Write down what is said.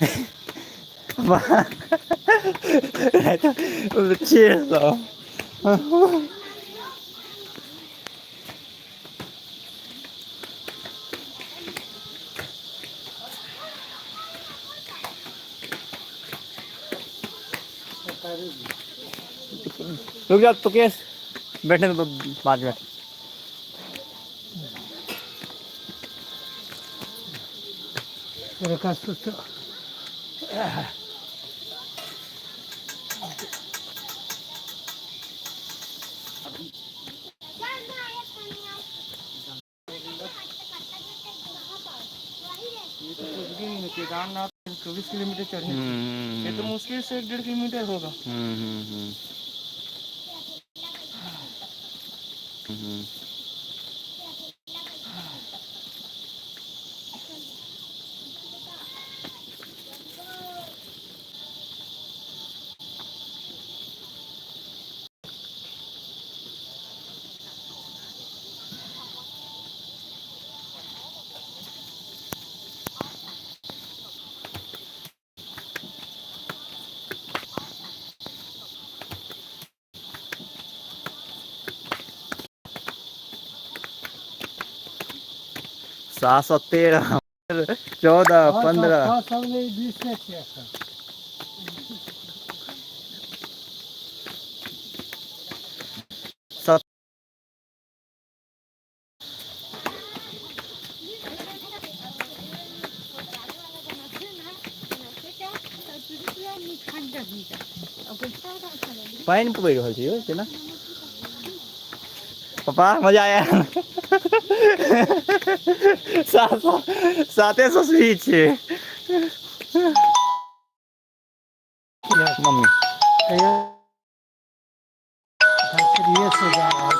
600। रुक जा तुकेश, बैठने दो 5 मिनट। ये तो कुछ भी नहीं है। केदारनाथ 24 किलोमीटर चढ़े, ये तो मुश्किल से 1.5 किलोमीटर होगा। हम्म हम्म हम्म हम्म। 713, 14, 15। 20 छै एखन। सत पानि पड़ि रहल छै यौ केना। पापा, मजा आया? 700, 700 सीढ़ी छै। मम्मी। कहिया से जा रहल।